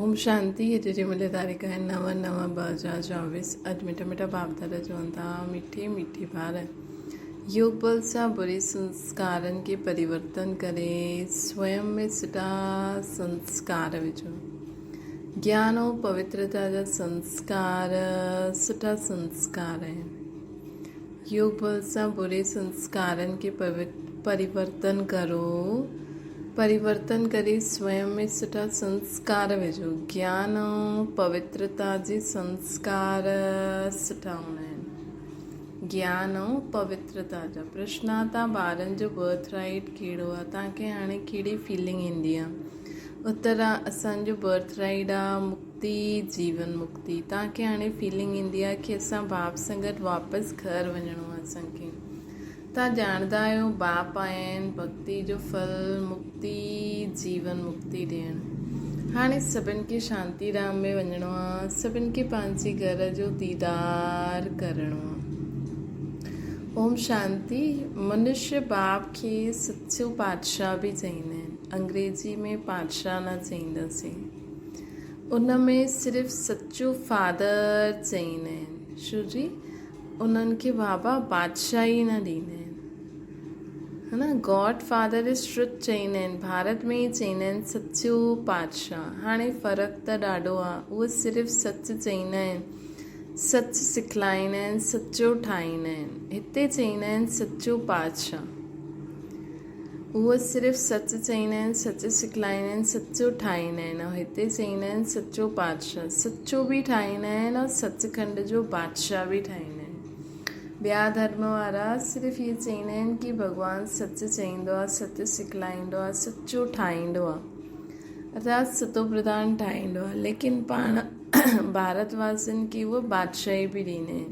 اوم شانتي اڄ جي ملي تاريخ آهي 9/9/2024 اڄ مٺا مٺا باپ دادا چون ٿا مٺي مٺي ٻار يوگ بل سان بري سنسڪارن کي پريورتن ڪري سويم ۾ سٺا سنسڪار وجهو گيان ۽ پوترتا جا سنسڪار سٺا سنسڪار آهن يوگ بل سان بري سنسڪارن کي پريورتن ڪرو. پريورتن ڪري سويم ۾ سٺا سنسڪار وجهو. گيان ۽ پوترتا جي سنسڪار سٺا هوندا آهن. گيان ۽ پوترتا جا. پرشن آ تان ٻارن جو برٿ رائيٽ ڪهڙو آ؟ تان کي هاڻي ڪهڙي فيلنگ ايندي آ؟ اتر آ اسان جو برٿ رائيٽ آ مڪتي جيون مڪتي. تان کي هاڻي فيلنگ ايندي آ ڪي اسان باپ سان گڏ واپس گهر وڃڻو آ اسان کي. تان ڄاڻدا آهيو باپ آيا آهن ڀڳتي جو ڦل مڪتي جيون مڪتي ڏيڻ. هاڻي سڀن کي شانتي ڌام ۾ وڃڻو آ سڀن کي پنهنجي گهر جو ديدار ڪرڻو آ. اوم شانتي منشي باپ کي سچو پاتشاهه به چئيندا آهن انگريزي ۾ پاتشاهه نه چئينداسين ان ۾ صرف سچو فادر چئيندا آهن شو جي انهن کي بابا بادشاهي نه ڏيندا آهن ها نه گاڊ فادر از ٽروٿ چئيندا آهن ڀارت ۾ ئي چئيندا آهن سچو پاتشاهه هاڻي فرق ته ڏاڍو آهي اهي صرف سچ چئيندا آهن سچ سکلائيندا آهن سچو ٺاهيندا آهن هتي چئيندا آهن سچو پاتشاهه اهي صرف سچ چئيندا آهن، سچ سکلائيندا آهن، سچو ٺاهيندا آهن ۽ هتي چئيندا آهن سچو پادشاهه. سچو به ٺاهيندا آهن ۽ سچ کنڊ جو بادشاهه به ٺاهيندا آهن. ٻيا ڌرم وارا صرف اهي چئيندا آهن ڪي ڀڳوان سچ چئيندو آهي، سچ سکلائيندو آهي، سچو ٺاهيندو آهي ارٿات ستوپرڌان ٺاهيندو آهي ليڪن پاڻ ڀارت واسين کي اهي بادشاهي به ڏيندا آهن.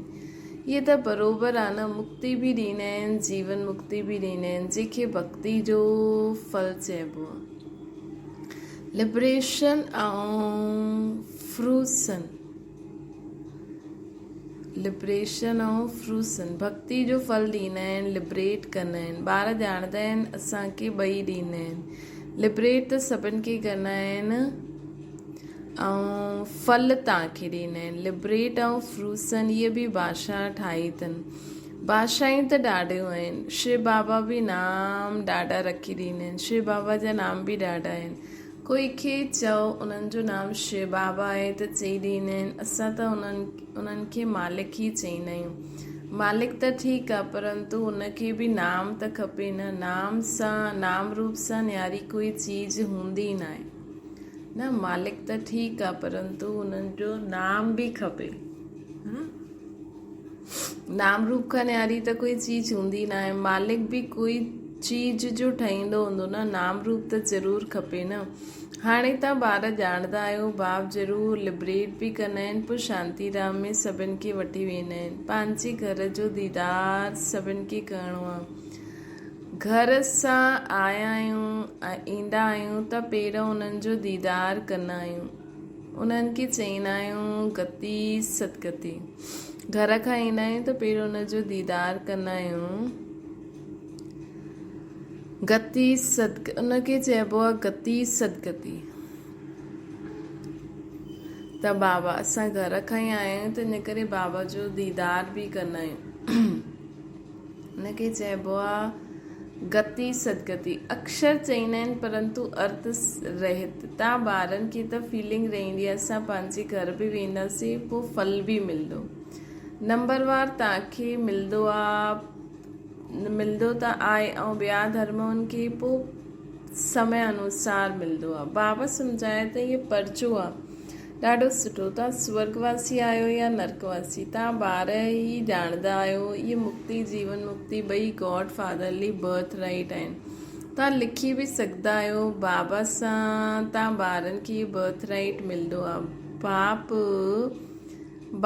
اهي ته بروبر آ نه، مڪتي به ڏيندا آهن، جيون مڪتي به ڏيندا آهن، جنهن کي ڀڳتي جو ڦل چئبو آ. لبريشن ۽ فروسن، لبريشن ۽ فروسن، ڀڳتي جو ڦل ڏيندا آهن، لبريٽ ڪندا آهن. ٻار ڄاڻندا آهن اسان کي ٻئي ڏيندا آهن. لبريٽ ته سڀن کي ڪندا آهن. ۽ ڦل توهان کي ڏيندا آهن. لبريٽ ۽ فروسن اهي به ڀاشا ٺاهي اٿن. ڀاشائون ته ڏاڍيون آهن. شو بابا به نام ڏاڍا رکي ڏيندا آهن. شو بابا جا نام به ڏاڍا آهن. ڪوئي کي چئو انهن جو نام شو بابا آهي ته چئي ڏيندا آهن اسان ته انهن کي مالڪ ئي چئيندا آهيون. مالڪ ته ٺيڪ آهي پرنتو ان کي به نام ته کپي نه. نام سان نام روپ سان نياري ڪوئي چيز هوندي ئي ناهي. نه مالڪ ته ٺيڪ آ پرنتو انهن جو نام به کپي ها نام روپ کان نياري ته ڪوئي چيز هوندي نه آهي مالڪ به ڪوئي چيز جو ٺهيندو هوندو نه نام روپ ته ضرور کپي نه هاڻي تان ٻار ڄاڻندا آهيو باپ ضرور لبريٽ به ڪندا آهن پوء شانتي ڌام ۾ سڀن کي وٺي ويندا آهن پنهنجي گهر جو ديدار سڀن کي ڪرڻو آهي گهر سان آيا آهيون ۽ ايندا آهيون ته پهريون انهن جو ديدار ڪندا آهيون. انهن کي چئيندا آهيون گتي ستگتي. گهر کان ايندا آهيون ته پهريون ان جو ديدار ڪندا آهيون. گتي ست ان کي چئبو آهي گتي ستگتي. ته بابا اسان گهر کان ئي آيا آهيون ته ان ڪري بابا جو ديدار به ڪندا آهيون. ان کي چئبو آ گتي سدگتي. اڪشر چئيندا آهن پرنتو ارٿ رهت. تان ٻارن کي ته فيلنگ رهندي آ اسان پنهنجي گهر به وينداسين پو ڦل به ملندو. نمبر وار تان کي ملندو آ ملندو ته آهي ۽ ٻيا ڌرمن کي پو سمي انوسار ملندو آ. بابا سمجهايو ته هي پرچو آ. ڏاڍو سٺو. توهان سورڳ واسي آهيو يا نرڪ واسي؟ توهان ٻار ئي ڄاڻندا آهيو. اهي مڪتي، جيون مڪتي ٻئي گاڊ فادرلي برٿ رائيٽ آهن. توهان لکي به سگهندا آهيو. بابا سان توهان ٻارن کي اهو برٿ رائيٽ ملندو آهي. باپ،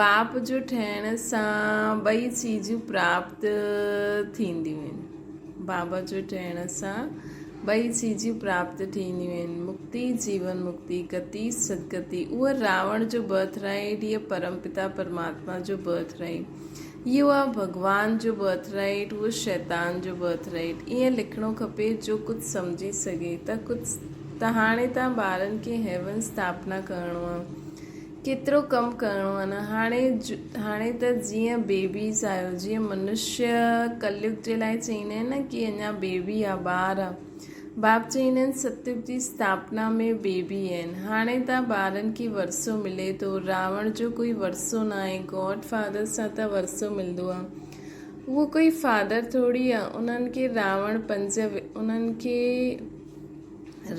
باپ جو ٺهڻ سان ٻئي چيزون پراپت ٿينديون آهن. بابا جو ٺهڻ سان ٻئي چيزون پراپت ٿينديون آهن، مڪتي، جيون مڪتي، گتي، سدگتي. اهو راوڻ جو برٿ رائيٽ، هيء پرم پتا پرماتما جو برٿ رائيٽ. اهو آهي ڀڳوان جو برٿ رائيٽ، اهو شيطان جو برٿ رائيٽ. ائين لکڻو کپي جو ڪجهه سمجهي سگهي ته ڪجهه. ته هاڻي توهان ٻارن کي هيون اسٿاپنا ڪرڻو آ. ڪيترو ڪم ڪرڻو آ نه. هاڻي هاڻي ته جيئن بيبيز آهيو، جيئن منشيه ڪليگ جي لاء چئيندا آهن نه ڪي اڃا بيبي آ، ٻار آ. باپ چئيندا آهن ستيگ جي اسٿاپنا ۾ بيبي آهن. هاڻي ته ٻارن کي ورثو ملي ٿو. راوڻ جو ڪوئي ورثو ناهي. گاڊ فادر سان ته ورثو ملندو آ. اهو ڪوئي فادر ٿوري آ. انهن کي راوڻ پنج انهن کي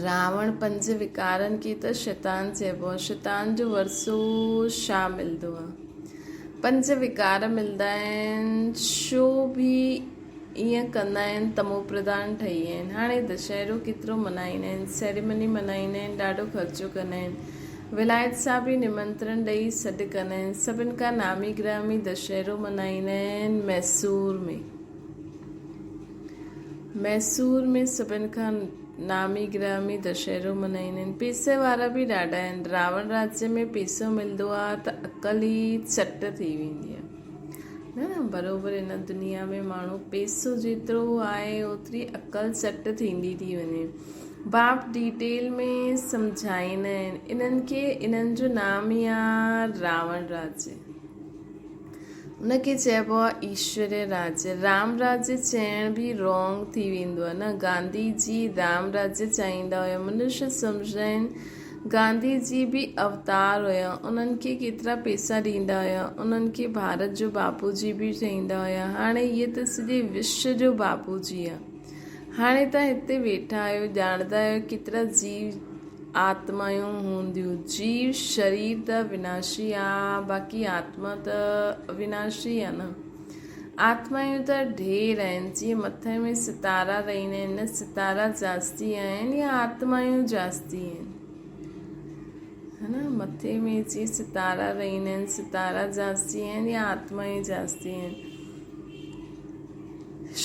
راوڻ پنج وڪارن کي ته شيطان چئبو آ. شيطان جو ورثو ڇا ملندو آ؟ پنج وڪار ملندا آهن. شو به ائين ڪندا آهن تمو پرڌان ٺهي ويا آهن هاڻي دشهرو ڪيترو منائيندا آهن سيريمني منائيندا آهن ڏاڍو خرچو ڪندا آهن ولايت سان به نمنترڻ ڏئي سڏ ڪندا آهن سڀن کان نامي گرامي دشهرو منائيندا آهن ميسور ۾ ميسور ۾ سڀن کان نامي گرامي دشهرو منائيندا آهن پيسي وارا به ڏاڍا آهن راوڻ راجيه ۾ پيسو ملندو آهي ته عقل ئي چٽ ٿي ويندي آهي. نه نه بروبر هن دنيا ۾ ماڻهو پيسو جيترو آهي اوتري عقل چٽ ٿيندي ٿي وڃي باپ ڊيٽيل ۾ سمجهائيندا آهن انهن کي انهن جو نام ئي آ راوڻ راجيه ان کي چئبو آ ايشوريه راجيه رام راجيه چئڻ به رونگ ٿي ويندو آ نه گانڌي جي رام راجيه چاهيندا هيا منشي سمجهندا آهن گانڌي جي به اوتار هيا انهن کي ڪيترا پيسا ڏيندا هيا انهن کي ڀارت جو باپو جي به چئيندا هيا هاڻي هيء ته سڄي وشو جو باپو جي آ هاڻي تان هتي ويٺا آهيو ڄاڻندا آهيو ڪيترا جيو آتمايون هونديون جيو شرير ته وناشي آ باقي آتما ته اويناشي آ نه آتمايون ته ڍير آهن، جيئن مٿي ۾ ستارا رهندا آهن نه ستارا جاستي آهن يا آتمايون جاستي آهن؟ ها نه مٿي ۾ جيئن ستارا رهندا آهن ستارا جاستي آهن يا آتمايون جاستي آهن؟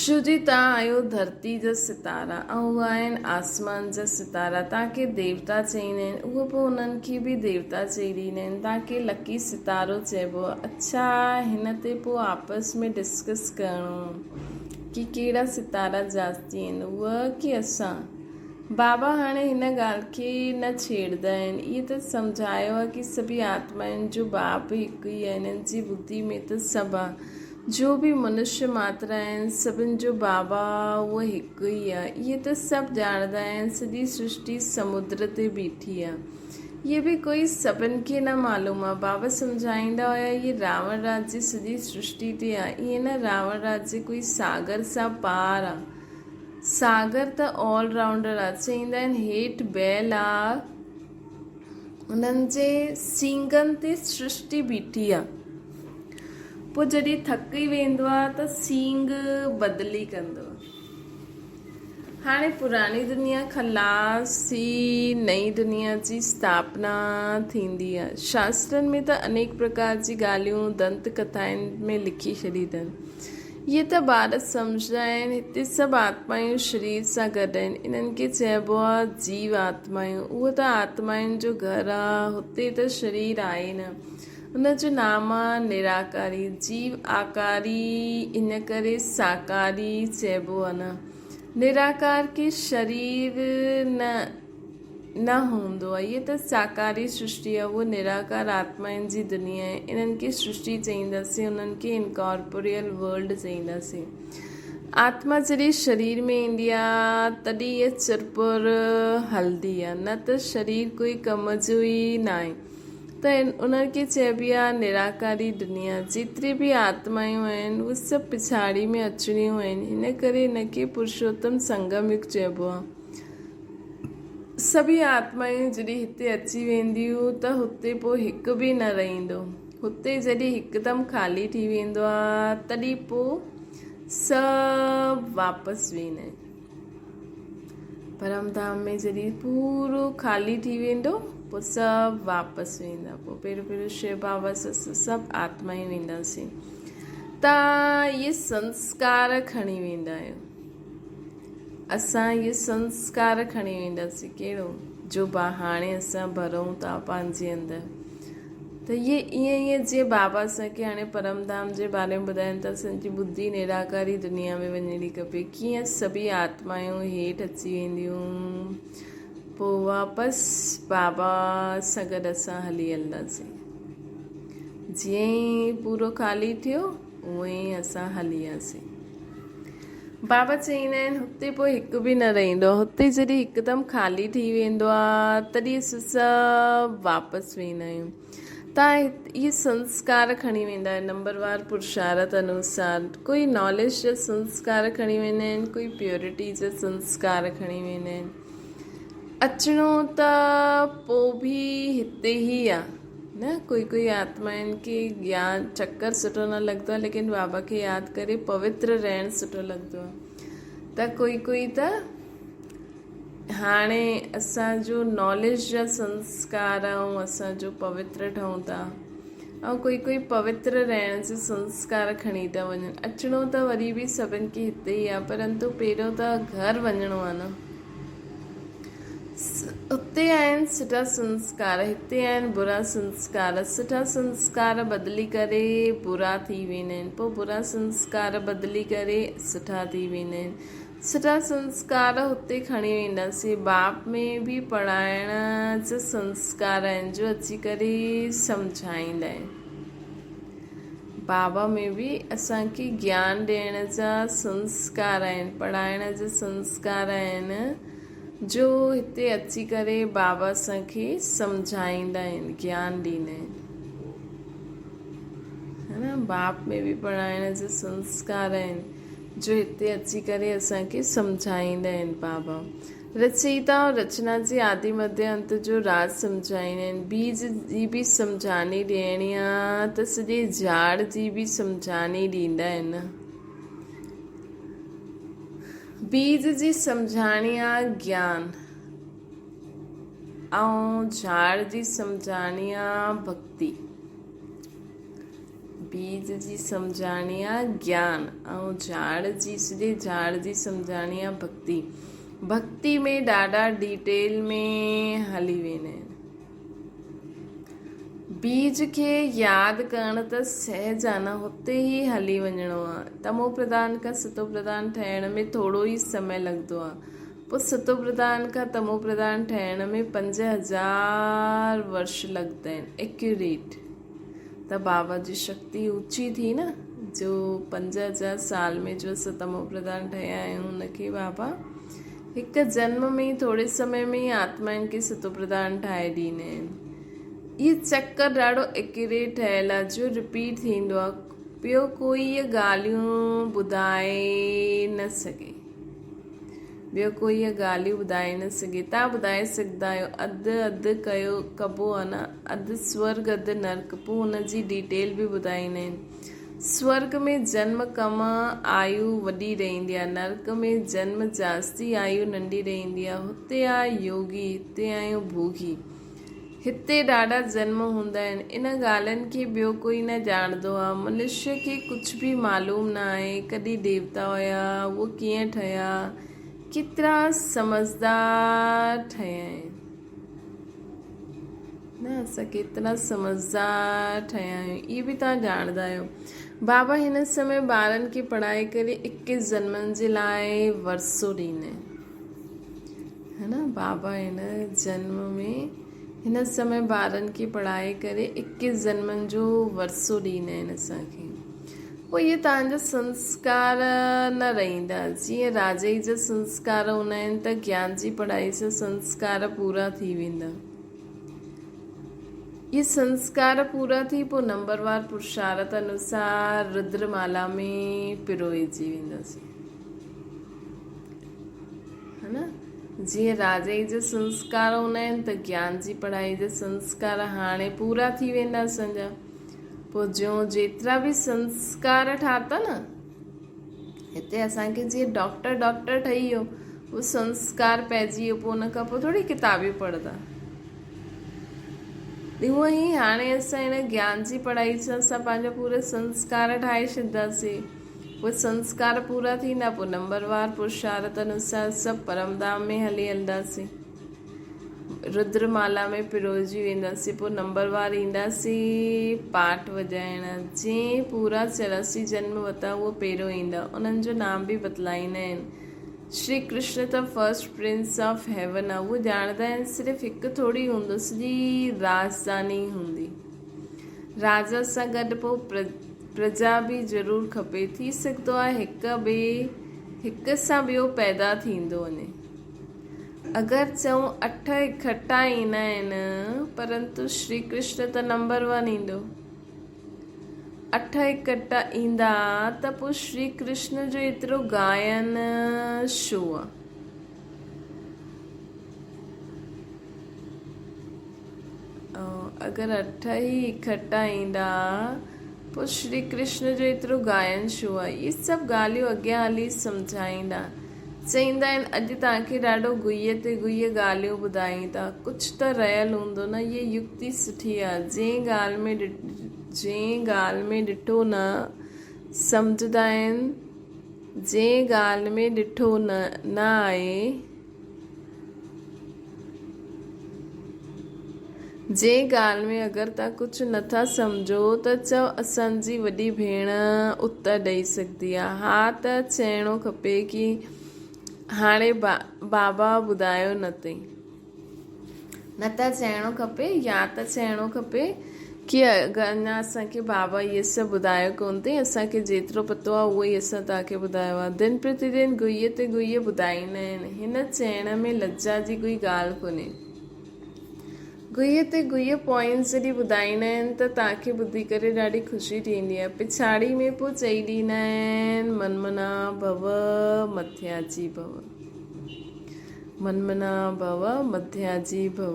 شو جي تان آهيو ڌرتي جا ستارا ۽ اهي آهن آسمان جا ستارا تان کي ديوتا چئيندا آهن اهي پوء انهن کي به ديوتا چئي ڏيندا آهن تان کي لڪي ستارو چئبو آهي اڇا هن تي پوء آپس ۾ ڊسڪس ڪرڻو ڪي ڪهڙا ستارا جاستي آهن اهي ڪي اسان بابا هاڻي هن ڳالهه کي نه ڇيڙدا آهن. اهي ته سمجهايو آهي ڪي سڀئي آتمائن جو باپ هڪ ئي آهي. هنن جي ٻڌي ۾ ته سڀ آهي. جو به منشي ماتر آهن، سڀن جو بابا اهو هڪ ئي آهي. اهي ته سڀ ڄاڻندا آهن سڄي سرشٽي سمندر تي بيٺي آهي. اهي به ڪوئي سڀن کي نه معلوم آهي. بابا سمجهائيندا هيا اهي راوڻ راجيه سڄي سرشٽي تي آهي. ائين نه راوڻ راجيه ڪوئي ساگر سان پار آهي. ساگر ته آل رائونڊر آ. چئيندا آهن هيٺ بيل آ انهن جي سينگن تي سرشٽي بيٺي آ. پوء جڏهن ٿڪي ويندو آ ته سينگ بدلي ڪندو آ. هاڻي پراڻي دنيا خلاص ٿي نئين دنيا جي اسٿاپنا ٿيندي آ. شاسترن ۾ ته انيڪ پرڪار جي ڳالهيون دنت ڪٿائن ۾ لکي ڇڏي اٿن. اهي ته ٻار سمجهندا آهن، هتي سڀ آتمائون شرير سان گڏ آهن، انهن کي چئبو آهي جيو آتمائون، اهو ته آتمائن جو گهر آهي، هتي ته شرير آهي نه، ان جو نام آهي نراڪاري، جيو آڪاري ان ڪري ساڪاري چئبو آهي نه، نراڪار کي شرير نه. نه هوندو آهي. هيء ته ساڪاري سرشٽي آهي، اهو نراڪار آتمائن جي دنيا آهي. انهن کي سرشٽي چئينداسين، انهن کي انڪارپوريل ورلڊ چئينداسين. آتما جڏهن شرير ۾ ايندي آهي، تڏهن هيء چرپر هلندي آهي، نه ته شرير ڪوئي ڪم جو ئي ناهي. ته انهن کي چئبي آهي نراڪاري دنيا. جيتري به آتمائون آهن، اهي سڀ پڇاڙي ۾ اچڻيون آهن، ان ڪري ان کي پرشوتم سنگم يگ چئبو آهي. سڀئي آتمائون جڏهن هتي اچي وينديون ته هتي پوء هڪ به نه رهندو. هتي جڏهن هڪدم خالي ٿي ويندو آهي تڏهن پوء سڀ واپس ويندا آهن. پرم ڌام ۾ جڏهن پورو خالي ٿي ويندو پوء سڀ واپس ويندا. پوء پهريون پهريون شو بابا سان سڀ آتمائون وينداسين. ته اهي سنسڪار کڻي ويندا آهيون. اسان اهي سنسڪار کڻي وينداسين ڪهڙو جو با هاڻي اسان ڀرون ٿا پنهنجي اندر ته اهي ائين ائين جيئن بابا اسان کي هاڻي پرم ڌام جي باري ۾ ٻڌائين ٿا اسان جي ٻڌي نراڪاري دنيا ۾ وڃڻي کپي ڪيئن سڀئي آتمائون هيٺ اچي وينديون. پوء واپس بابا سان گڏ اسان هلي هلنداسين. جيئن ئي پورو خالي ٿيو، اونئن ئي اسان هلي وياسين. بابا چئيندا آهن، هتي پوء هڪ به نه رهندو. هتي جڏهن هڪدم خالي ٿي ويندو آهي، تڏهن اسين سڀ واپس ويندا آهيون. تان اهي سنسڪار کڻي ويندا آهن نمبروار پرشارت انوسار. ڪوئي ناليج جا سنسڪار کڻي ويندا آهن، ڪوئي پيورٽي جا سنسڪار کڻي ويندا آهن. اچڻو ته پوء به هتي ئي آ نه. ڪوئي ڪوئي آتمائن کي گيان چڪر سٺو نه لڳندو آ ليڪن بابا کي ياد ڪري پوتر رهڻ سٺو لڳندو آ ته ڪوئي ڪوئي ته هاڻي اسان جو ناليج جا سنسڪار ۽ اسان جو پوتر ٺهون ٿا ۽ ڪوئي ڪوئي پوتر رهڻ جا سنسڪار کڻي ٿا وڃن. اچڻو ته وري به سڀن کي هتي ئي آ پرنتو پهريون ته گهر وڃڻو آ نه. اتي آهن سٺا سنسڪار، هتي آهن برا سنسڪار. سٺا سنسڪار بدلي ڪري برا ٿي ويندا آهن، پوء برا سنسڪار بدلي ڪري سٺا ٿي ويندا آهن. سٺا سنسڪار هتي کڻي وينداسين. باپ ۾ به پڙهائڻ جا سنسڪار آهن جو اچي ڪري سمجهائيندا آهن. بابا ۾ به اسان کي گيان ڏيڻ جا سنسڪار آهن، پڙهائڻ جا سنسڪار آهن جو هتي اچي ڪري بابا اسان کي سمجهائيندا آهن، گيان ڏيندا آهن. ها نه باپ ۾ به پڙهائڻ جا سنسڪار آهن جو هتي اچي ڪري اسان کي سمجهائيندا آهن بابا. رچيتا ۽ رچنا جي آدي مڌيه انت جو راز سمجهائيندا آهن. بيج جي به سمجهاڻي ڏيڻي آ ته سڄي جهاڙ جي به سمجهاڻي ڏيندا آهن. بيج جي سمجهاڻي آ گيان ۽ جهاڙ جي سمجهاڻي آ ڀڳتي. بيج جي سمجهاڻي آ گيان ۽ جهاڙ جي سڄي جهاڙ جي سمجهاڻي آ ڀڳتي. ڀڳتي ۾ ڏاڍا ڊيٽيل ۾ هلي ويندا آهن. بيج کي ياد ڪرڻ ته سهج آ نه هتي ئي هلي وڃڻو آ. تمو پرڌان کان ستو پرڌان ٺهڻ ۾ ٿورو ئي سمي لڳندو آ. پوء ستو پرڌان کان تمو پرڌان ٺهڻ ۾ 5000 ورش لڳندا آهن ايڪيوريٽ. ته بابا جي شڪتي اوچي ٿي نه جو 5000 سال ۾ جو اسان تمو پرڌان ٺهيا آهيون ان کي بابا هڪ جنم ۾ ئي ٿوري سمي ۾ ئي آتمائن کي ستو پرڌان ٺاهي ڏيندا آهن. اهي چڪر ڏاڍو ايڪيوريٽ ٺهيل آهي جو رپيٽ ٿيندو آهي ٻيو ڪوئي اهي ڳالهيون ٻڌائي نه سگهي. ٻيو ڪوئي اهي ڳالهيون ٻڌائي نه سگهي. توهان ٻڌائي سگهندا آهيو. اڌ اڌ ڪيو ڪبو آهي نه. اڌ سورڳ اڌ نرڪ. پوء ان جي ڊيٽيل به ٻڌائيندا آهن. سورڳ ۾ جنم ڪم آيو وڏي رهندي آهي. نرڪ ۾ جنم جاستي آيو ننڍي رهندي آهي. هتي آ يوگي هتي آهيون ڀوڳي. هتي ڏاڍا جنم هوندا آهن. ان ڳالهين کي ٻيو ڪوئي نه ڄاڻندو آهي. منشيء کي ڪجهه به معلوم نه آهي. ڪڏهن ديوتا هيا، اهي ڪيئن ٺهيا، ڪيترا سمجهدار ٺهيا آهن. نه اسان ڪيترا سمجهدار ٺهيا آهيون، اهي به توهان ڄاڻندا آهيو. بابا هن سمي ٻارن کي پڙهائي ڪري اڪيس جنمن جي لاء ورثو ڏيندا آهن. ها نه بابا هن جنم ۾ هن سمي ٻارن کي پڙهائي ڪري اڪيس جنمن جو ورثو ڏيندا آهن اسان کي. پوء اهي توهان جا سنسڪار نه رهندا. جيئن راجئي جا سنسڪار هوندا آهن ته گيان جي پڙهائي سان سنسڪار پورا ٿي ويندا. اهي سنسڪار پورا ٿي پوء نمبروار پرشارت انوسار ردر مالا ۾ پروئجي وينداسين. ها نه جيئن راجئي جا سنسڪار هوندا آهن ته گيان جي پڙهائي جا سنسڪار هاڻي پورا ٿي ويندا اسان جا. پوء جو جيترا به سنسڪار ٺاتا نه هتي اسان کي جيئن ڊاڪٽر ڊاڪٽر ٺهي ويو اهو سنسڪار پئجي ويو پوء ان کان پوء ٿوري ڪتابيون پڙهندا. اونئن ئي هاڻي اسان هن گيان جي پڙهائي سان اسان پنهنجا پورا سنسڪار ٺاهي ڇڏنداسين. پوء سنسڪار پورا ٿيندا، پوء نمبروار پرشارت انوسار سڀ پرم ڌام ۾ هلي هلنداسين. ردر مالا ۾ پروئجي وينداسين، پوء نمبروار اينداسين پاٺ وڄائڻ. جنهن پورا 84 جنم ورتا اهو پهريون ايندا. انهن جو نام به بدلائيندا آهن. شري ڪرشن ته فرسٽ پرنس آف هيون آ. اهو ڄاڻندا آهن صرف هڪ ٿوري هوندو، سڄي راڄڌاني هوندي. راجا سان گڏ پوء پرجا به ضرور کپي. ٿي سگهندو آهي هڪ ٻئي هڪ سان ٻيو پيدا ٿيندو وڃي. اگر چئون اٺ اکٽا ايندا آهن پرنتو شري ڪرشن ته نمبر ون ايندو. اٺ اکٽا ايندا ته پوء شري ڪرشن جو ايترو گائن ڇو آ؟ اگر اٺ ئي اکٽا ايندا پوء شري ڪرشن جو ايترو گائن ڇو آهي؟ اهي سڀ ڳالهيون اڳيان هلي سمجهائيندا. چئيندا آهن اڄ توهان کي ڏاڍو گهيء تي گهيء ڳالهيون ٻڌايون ٿا. ڪجهه ته رهيل هوندو نه. هيء يڪتي سٺي آهي. جنهن ڳالهه ۾ جنهن ڳالهه ۾ ڏٺو نه سمجهندا آهن جنهن ڳالهه ۾ ڏٺو نه نه آهي. جنهن ڳالهه ۾ اگر توهان ڪجهه نه ٿا سمجهو ته چئو اسان جي وڏي ڀيڻ اتر ڏئي سگهندي آهي. ها ته چئڻو کپي ڪي هاڻي بابا ٻڌايو نه تئين. نه ته چئڻو کپي يا ته چئڻو کپي ڪي اڃا اسان کي بابا اهي سڀ ٻڌايو ڪونه اٿئي اسان کي جيترو پتو آهي اهو ئي اسان توهان کي ٻڌايو آهي دن پرتي دن گهيء تي گهيء ٻڌائيندا آهن هن چئڻ ۾ لڄا جي ڪوئي ڳالهه ڪونهي گهيء تي گهيء پوائنٽس جڏهن ٻڌائيندا آهن ته توهان کي ٻڌي ڪري ڏاڍي خوشي ٿيندي آهي پڇاڙي ۾ پوء چئي ڏيندا آهن منمنا ڀو مٿياجي ڀو منمنا ڀو مڌياجي ڀو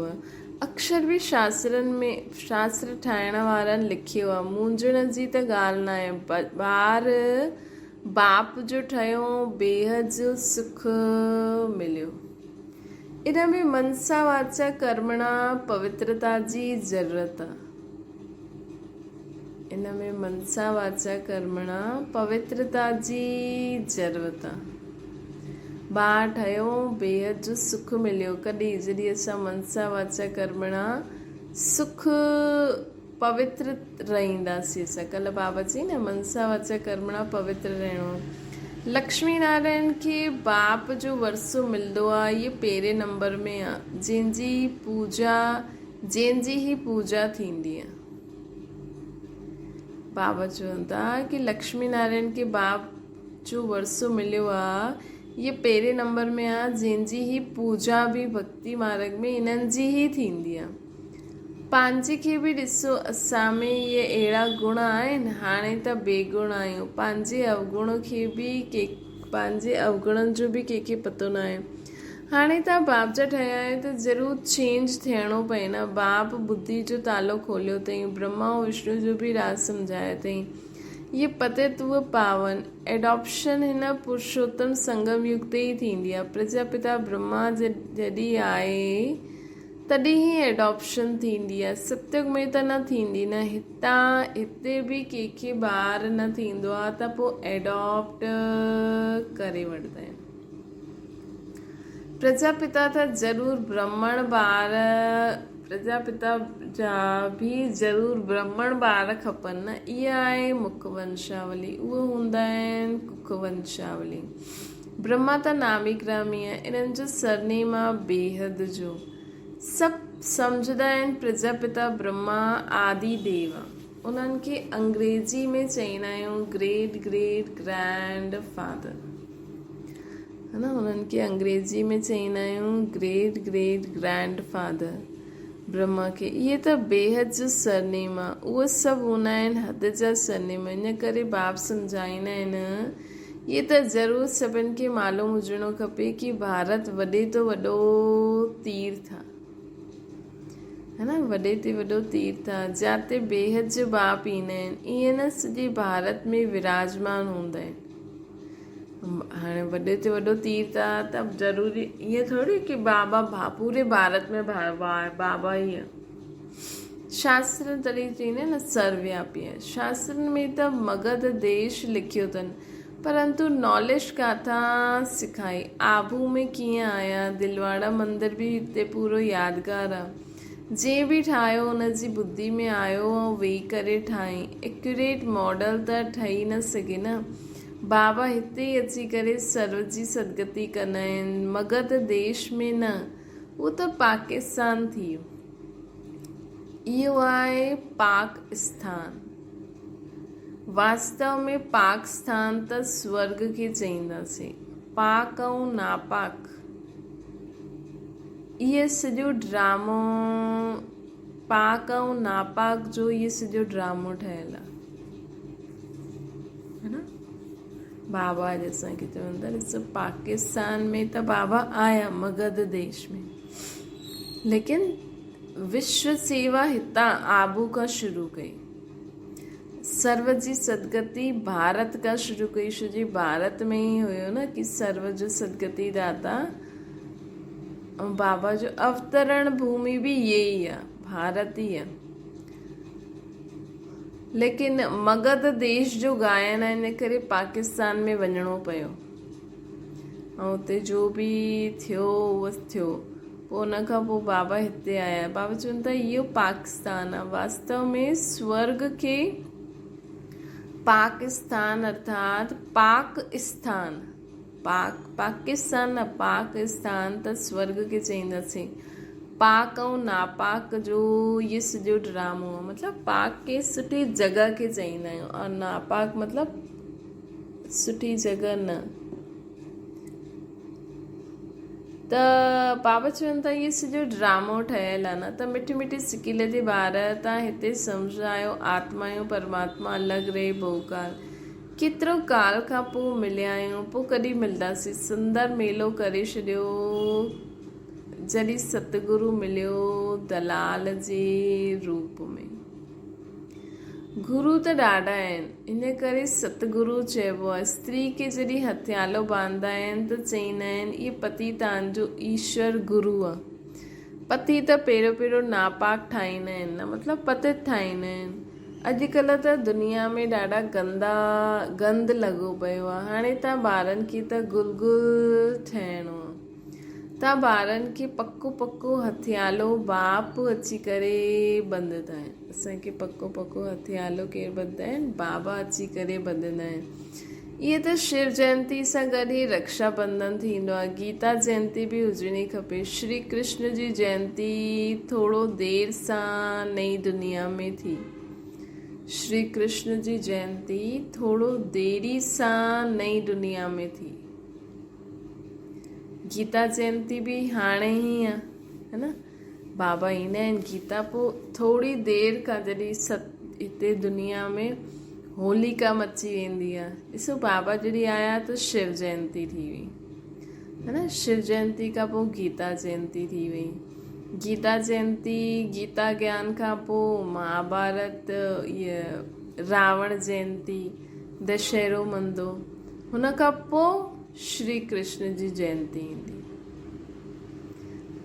اڪشر به شاسترن ۾ شاستر ٺاهڻ وارن لکيو آهي. مونجهڻ جي ته ڳالهه ناهي. ٻار باپ جو ٺهيو بيحد جو سک مليو. ان ۾ منسا واچا ڪرمڻا پوترتا جي ضرورت آهي. ان ۾ منسا واچا ڪرمڻا پوترتا جي ضرورت آ. ٻار ٺهيو بيحد جو سک مليو ڪڏهن جڏهن اسان منسا واچا ڪرمڻا سک پوتر رهنداسين اسان ڪلهه بابا چئي نه منسا واچا ڪرمڻا پوتر رهڻو لڪشمي نارائڻ کي باپ جو ورثو ملندو آ اهي پهرين نمبر ۾ آ جنهن جي پوجا جنهن جي هي پوجا ٿيندي آ. بابا چون ٿا ڪي لڪشمي نارائڻ کي باپ جو ورثو مليو آ اهي پهرين نمبر ۾ آ جنهن جي هي پوجا به ڀڳتي مارگ ۾ انهن جي ئي ٿيندي آ. پنهنجي کي به ڏسو اسان ۾ اهي اهڙا گڻ آهن هاڻي ته بي گڻ آهيون پنهنجي اوگڻ کي به ڪي پنهنجي اوگڻن جو به ڪنهن کي پتو ناهي. هاڻي توهان باپ جا ٺهيا آهيو ته ضرور چينج ٿيڻو پئي نه. باپ ٻڌي جو تالو کوليو اٿئي. برهما ۽ وشنو جو به راز سمجهايو اٿئي. هيء پتيت و پاون ايڊاپشن هن پرشوتم سنگم يگ تي ئي ٿيندي آهي. پرجاپتا برهما جڏهن آهي تڏهن ئي ايڊاپشن ٿيندي آهي. ستيگ ۾ ته نه ٿيندي نه. هتان هتي به ڪنهن کي ٻار نه ٿيندو آهي ته پوء ايڊاپٽ ڪري وٺندا آهن. پرجاپتا ته ضرور برهمڻ ٻار پرجاپتا جا به ضرور برهمڻ ٻار کپن نه اها آهي مک ونشاولي اهي هوندا آهن ڪک ونشاولي برهما ته نامي گرامي آهي انهن جو سرنيم آهي بيحد جو سڀ سمجهندا آهن پرجاپتا برهما آدي ديو انهن کي انگريزي ۾ چئيندا آهيون گريٽ گريٽ گرينڊ فادر ها نه انهن کي انگريزي ۾ چئيندا آهيون great great grand father Brahma کي اهي ته بيحد جو سرنيم آ اهي سڀ هوندا آهن حد جا سرنيم ان ڪري باپ سمجهائيندا آهن اهي ته ضرور سڀن کي معلوم هجڻو کپي ڪي ڀارت وڏي تو وڏو تيرٿ آ ها نه وڏي تي وڏو تيرٿ آ جاتي بيحد جو باپ ايندا آهن ائين نه سڄي ڀارت ۾ وراجمان هوندا آهن هاڻي وڏي تي وڏو تيرٿ آ ته ضروري ائين ٿوري ڪي بابا پوري ڀارت ۾ بابا ئي آ. شاستر تڏهن چئيندا آهن نه سروياپي آهي. شاسترن ۾ ته مگڌ ديش لکيو اٿن پرنتو ناليج ڪاٿان سکائي. آبو ۾ ڪيئن آيا. دلواڙا مندر به هتي پورو يادگار آ. جنهن به ٺاهيو ان جي ٻڌي ۾ آيو ۽ ويهي ڪري ٺاهيائين. ايڪيوريٽ ماڊل ته ٺهي نه سگهي نه. بابا هتي ئي اچي ڪري سرو جي سدگتي ڪندا آهن، مگڌ ديش ۾ نه، اهو ته پاڪستان ٿي ويو. اهو آهي پاڪ اسٿان. واستو ۾ پاڪ اسٿان ته سورڳ کي چئينداسين. پاڪ ۽ ناپاڪ اهي سڄو ڊرامو پاڪ ۽ ناپاڪ جو اهي سڄو ڊرامو ٺهيل آهي. ها نه بابا اڄ اسان کي چون ٿا ڏسو پاڪستان ۾ ته بابا آيا مگڌ ديش ۾ ليڪن وشو سيوا هتان آبو کان شروع ڪئي سرو جي سدگتي ڀارت کان شروع ڪئي ڇو جي ڀارت ۾ ئي هيو نه ڪي سرو جو سدگتي داتا ۽ بابا جو اوترڻ ڀومي به اهي ئي آ ڀارت ئي آ ليڪن مگڌ ديش جو گائن آهي ان ڪري پاڪستان ۾ وڃڻو پيو ۽ اتي جو به ٿيو اهو ٿيو پوء ان کان پوء بابا هتي آيا بابا چون ٿا اهو پاڪستان آهي واستو ۾ سورگ کي پاڪستان ارٿات پاڪ اسٿان پاڪ پاڪستان نه پاڪ اسٿان ته سورگ کي چئينداسين پاڪ ۽ ناپاڪ جو اهو سڄو ڊرامو آهي مطلب پاڪ کي سٺي جڳهه کي چئيندا آهيون اور ناپاڪ مطلب سٺي جڳهه نه ته بابا چون ٿا اهو سڄو ڊرامو ٺهيل آهي نه ته مٺي مٺي سڪيل جي ٻار تان هتي سمجهايو آتما ۽ پرماتما الڳ رهي بهوڪال ڪيترو ڪال کان پوء مليا آهيون پوء ڪڏهن ملنداسين سندر ميلو ڪري ڇڏيو جڏهن ستگرو مليو دلال جي روپ ۾. گرو ته ڏاڍا آهن، ان ڪري ستگرو چئبو آهي. استري کي جڏهن هٿيالو ٻانڌندا آهن ته چئيندا آهن اهي پتي تان جو ايشور گرو آ. پتي ته پهريون پهريون ناپاڪ ٺاهيندا آهن نه مطلب پتت ٺاهيندا آهن. اڄڪلهه ته دنيا ۾ ڏاڍا گندا گند لڳو پيو آ. هاڻي تان ٻارن کي ته گل گل ٺهڻو آ. تان ٻارن کي پڪو پڪو هٿيالو باپ اچي ڪري ٻڌندا آهن. اسان کي پڪو پڪو هٿيالو ڪير ٻڌندا آهن؟ بابا اچي ڪري ٻڌندا آهن. اهي ته شو جينتي سان گڏ ئي رڪشا بنڌن ٿيندو آهي. گيتا جينتي به هجڻي کپي. شري ڪرشن جي جينتي ٿورو دير سان نئين دنيا ۾ ٿي. شري ڪرشن جي جينتي ٿورو ديري سان نئين دنيا ۾ ٿي. گيتا جينتي به هاڻي ئي آ هي نه بابا ايندا آهن گيتا پوء ٿوري دير کان جڏهن ست هتي دنيا ۾ هوليڪا مچي ويندي آ ڏسو بابا جڏهن آيا ته شو جينتي ٿي وئي هي نه شو جينتي کان پوء گيتا جينتي ٿي وئي گيتا جينتي گيتا گيان کان پوء مهاڀارت اها راوڻ جينتي دشهرو مندو هن کان پوء شري ڪرشن جي جينتي ايندي.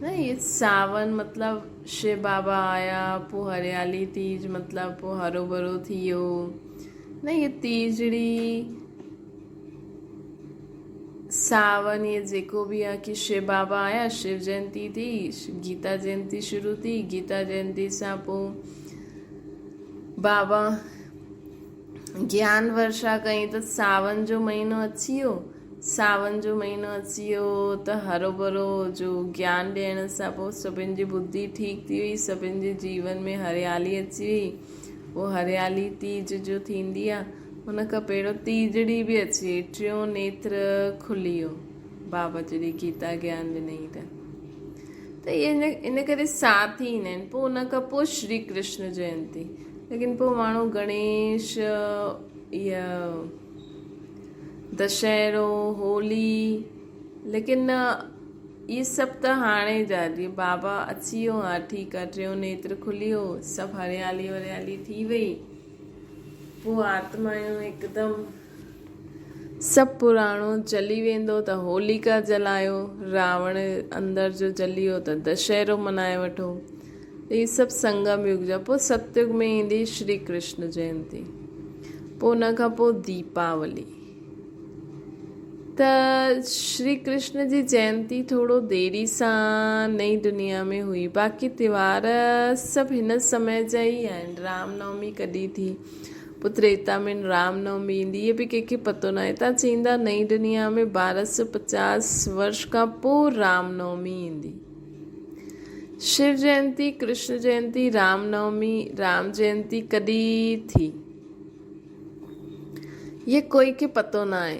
نه هي ساون مطلب شو بابا آيا پوء هريالي تيج مطلب پوء هرو ڀرو ٿي ويو نه هي تيجڙي ساون هي جيڪو به آ ڪي شو بابا آيا شو جينتي ٿي گيتا جينتي شروع ٿي گيتا جينتي سان پوء بابا گيان ورشا ڪئي ته ساون جو مهينو اچي ويو. ساون جو مهينو اچي ويو ته هروڀرو جو گيان ڏيڻ سان پوء سڀن جي ٻڌي ٺيڪ ٿي وئي، سڀن جي جيون ۾ هريالي اچي وئي. پوء هريالي تيج جو ٿيندي آ، ان کان پهريون تيجڙي به اچي وئي، ٽيون نيتر کلي ويو بابا جڏهن گيتا گيان ڏنائين ته. ته اهي ان ڪري ساٿ ئي ايندا آهن. پوء ان کان پوء شري ڪرشن جينتي. ليڪن پوء ماڻهو گڻيش يا دشهرو، هولي ليڪن اهي سڀ ته هاڻي جا جيئن بابا اچي ويو ها ٺيڪ آ ٽيون نيتر کلي ويو سڀ هريالي وريالي ٿي وئي پوء آتمايون هڪدم سڀ پراڻو جلي ويندو ته هوليڪا جلايو، راوڻ اندر جو جلي ويو ته دشهرو منائي وٺو. هي سڀ سنگم يگ جا. پوء ستيگ ۾ ايندي شري ڪرشن جينتي. پوء ان کان پوء ديپاولي. ته شري ڪرشن جي جينتي ٿورو ديري سان نئين دنيا ۾ هئي. باقي تيوهار سڀ هن سمي جا ئي آهن. رام نومي ڪڏهن ٿي؟ پوء تريتا ۾ رام نومي ايندي، اهي به ڪنهن کي پتو ناهي. تان چئيندا نئين دنيا ۾ 1250 ورش کان پوء رام نومي ايندي. شو جينتي، ڪرشن جينتي، رام نومي، رام جينتي ڪڏهن ٿي؟ اهي ڪوئي کي پتو ناهي.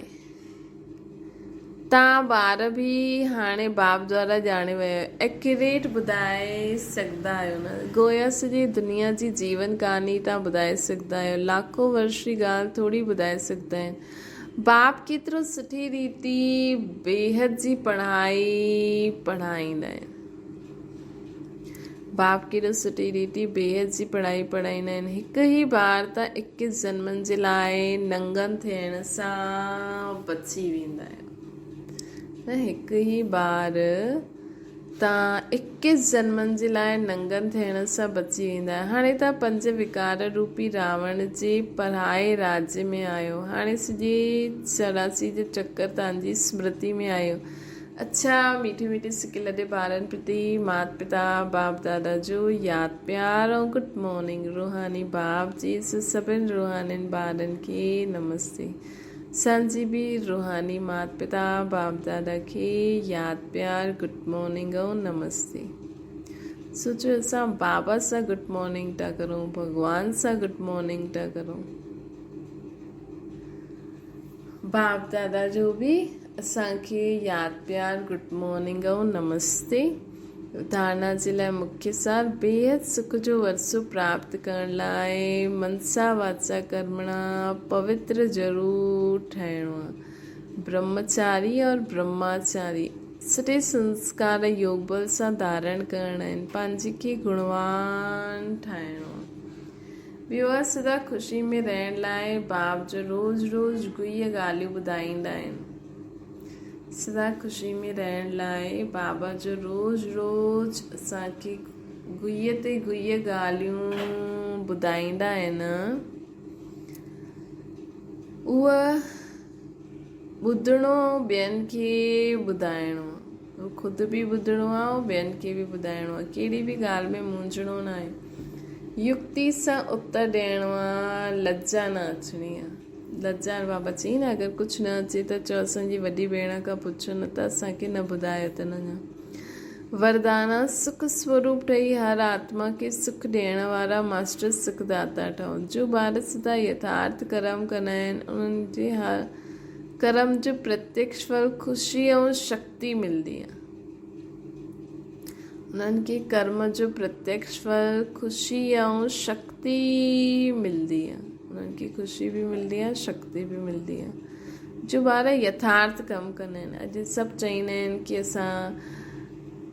تان ٻار به هاڻي باب دوارا ڄاڻي ويا آهيو. ايڪيوريٽ ٻڌائي سگهندا آهيو نه؟ گويا سڄي دنيا جي جيون ڪهاڻي تان ٻڌائي سگهندا آهيو. لاکو ورش جي ڳالهه ٿوري ٻڌائي سگهندا آهن. باب ڪيترو سٺي ريتي بيحد جي پڙهائي پڙهائيندا آهن. باب ڪيڏو سٺي ريتي بيحد جي پڙهائي پڙهائيندا آهن. هڪ ئي بار ته اڪيس جنمن جي لاء ننگن ٿيڻ سان بچي ويندا آهيو. نه هڪ ئي بار تان اڪيس جنمن جي لاء ننگن ٿيڻ سان بچي ويندا آهيو. هاڻي تان پنج وڪار روپي راوڻ جي پرائي راڄ ۾ آهيو. هاڻي سڄي 84 جو چڪر تان جي سمرتي ۾ آهيو. اڇا ميٺي ميٺي سڪ لڏي ٻارن پرتي مات پتا باپ دادا جو ياد پيار ۽ گڊ مارننگ روحاني باپ جي سڀن روحانين ٻارن کي نمستي اسان جي به روحاني مات پتا باپ دادا کي ياد پيار گڊ مارننگ ۽ نمستي سوچو اسان بابا سان گڊ مارننگ ٿا ڪرون ڀڳوان سان گڊ مارننگ ٿا ڪرون باپ دادا جو به اسان کي ياد پيار گڊ مارننگ ۽ نمستي ڌارنا جي لاء مکيه سار بيحد سک جو ورثو پراپت ڪرڻ لاء منسا واچا ڪرمڻا پوتر ضرور ٺهڻو آهي برهمچاري اور برهماچاري سٺي سنسڪار يوگ بل سان ڌارڻ ڪرڻا آهن پنهنجي کي گڻوان ٺاهڻو آهي ٻيو آهي سدا خوشي ۾ رهڻ لاء باب جو روز روز گوئي ڳالهيون ٻڌائيندا آهن. سدا خوشي ۾ رهڻ لاء بابا جو روز روز اسان کي گوئي تي گوئي ڳالهيون ٻڌائيندا آهن. اهو ٻڌڻو ٻين کي ٻڌائڻو آهي. خود به ٻڌڻو آهي ۽ ٻين کي به ٻڌائڻو آهي. ڪهڙي به ڳالهه ۾ مونجهڻو ناهي. يڪتي سان اتر ڏيڻو آهي، لڄا نه اچڻي آهي. لڄا بابا چئي نه اگر ڪجهه نه اچي ته چئو اسان جي وڏي ڀيڻ کان پڇو نه ته اسان کي نه ٻڌايو اٿن اڃا. وردانا، سک سوروپ ٺهي هر آتما کي سک ڏيڻ وارا ماسٽر سک داتا ٺهو. جو ٻار سدا يٿارٿ ڪرم ڪندا آهن، انهن جي هر ڪرم جو پرتيڪش ڦل خوشي ۽ شڪتي ملندي آهي. انهن کي ڪرم جو پرتيڪش ڦل خوشي ۽ شڪتي ملندي آهي. انهن کي خوشي به ملندي آهي، شڪتي به ملندي آهي. جو ٻار يٿارٿ ڪم ڪندا آهن. اڄ سڀ چئيندا آهن ڪي اسان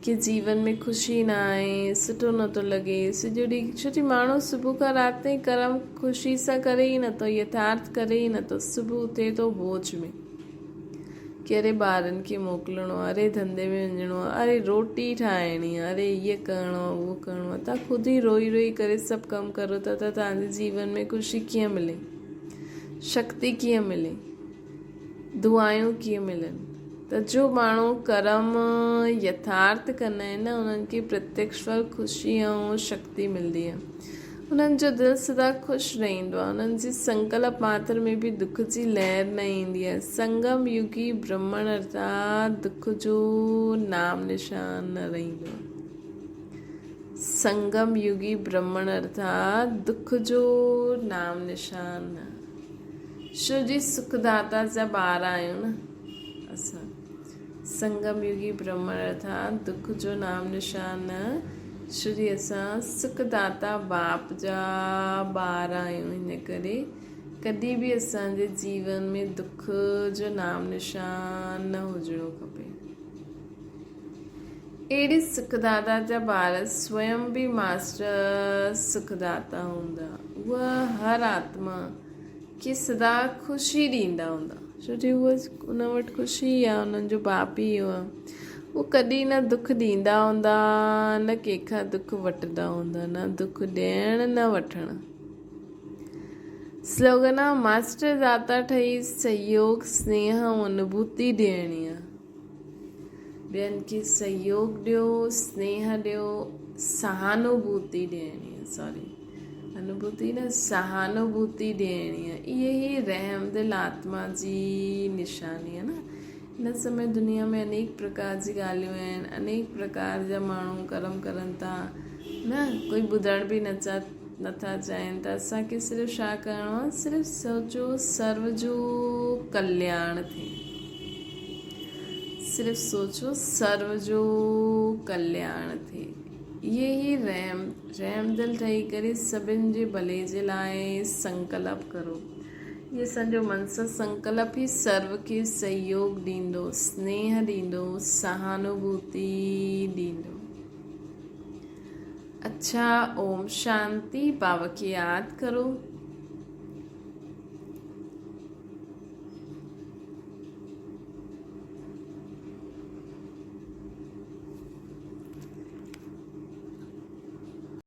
کي جيون ۾ خوشي نه آهي، سٺو نٿو لڳي، سڄو ڏينهن ڇو جي ماڻهو صبح کان رات تائين ڪرم خوشي سان ڪري ئي نٿو، يٿارٿ ڪري ئي نٿو، صبح اٿي ٿو بوجھ ۾ ڪي اري ٻارن کي موڪلڻو آهي، اري ڌنڌي ۾ وڃڻو آهي، اري روٽي ٺاهڻي آهي، اري هيء ڪرڻو آهي اهو ڪرڻو آهي، توهان خود ئي روئي روئي ڪري سڀ ڪم ڪرو ٿا ته توهان جي جيون ۾ خوشي ڪيئن ملي؟ شڪتي ڪيئن ملي؟ دعايون ڪيئن ملن؟ ته جو ماڻهو ڪرم يٿارٿ ڪندا آهن نه انهن کي پرتيڪش ڦل خوشي ۽ شڪتي ملندي آهي. انهن جو دل سدا خوش رهندو آهي. انهن جي سنڪلپ ماتر ۾ به دک جي لهر نه ايندي آهي. سنگم يگي برهمڻ ارٿات دک جو نام نشان نه رهندو آهي. سنگم يگي برهمڻ ارٿات دک جو نام نشان نه. شو جي سک داتا جا ٻار آهيون نه اسان. سنگم يگي برهمڻ ارٿات دک جو نام نشان نه. شو جي اسان سک داتا باپ جا ٻار آهيون ان ڪري ڪڏهن به اسان جي جيون ۾ دک جو نام نشان نه هجڻو کپي. اهڙي سکداتا جا ٻار سويم به ماسٽر سکداتا هوندا. اهي هر آتما کي سدا خوشي ڏيندا هوندا. ڇو جو اهي ان وٽ خوشي ئي آهي، انهن جو باپ ئي اهو آهي. اهي ڪڏهن نه دک ڏيندا هوندا، نه ڪنهن کان دک وٺندا هوندا، نه دک ڏيڻ نه وٺڻ. سلوگن آهي، ماسٽر داتا ٺهي سهيوگ، سنيهه ۽ انوڀوتي ڏيڻي آهي. ٻين کي سهيوگ ڏيو، سنيهه ڏيو، سهانوڀوتي ڏيڻي آهي سوري. انوڀوتي نه سهانوڀوتي ڏيڻي آهي. اهي ئي رحمدل آتما جي نشاني آهي نه. هن سمي دنيا ۾ انيڪ پرڪار جي ڳالهيون آهن، انيڪ پرڪار جا ماڻهو ڪرم ڪرن ٿا نه ڪوئي ٻڌڻ به نه نٿا چاهين ته اسان کي صرف ڇا ڪرڻو آهي صرف سوچو سرو جو ڪلياڻ ٿئي. صرف سوچو سرو جو ڪلياڻ ٿئي. اهي ئي رحم رحمدل ٺهي ڪري سڀن جي ڀلي جي لاء سنڪلپ ڪرو. اهي اسان جو من سان سنڪلپ ئي سرو کي سهيوگ ڏيندو، سنيهه ڏيندو، سهانوڀوتي ڏيندو. اڇا اوم شانتي بابا کي ياد ڪرو.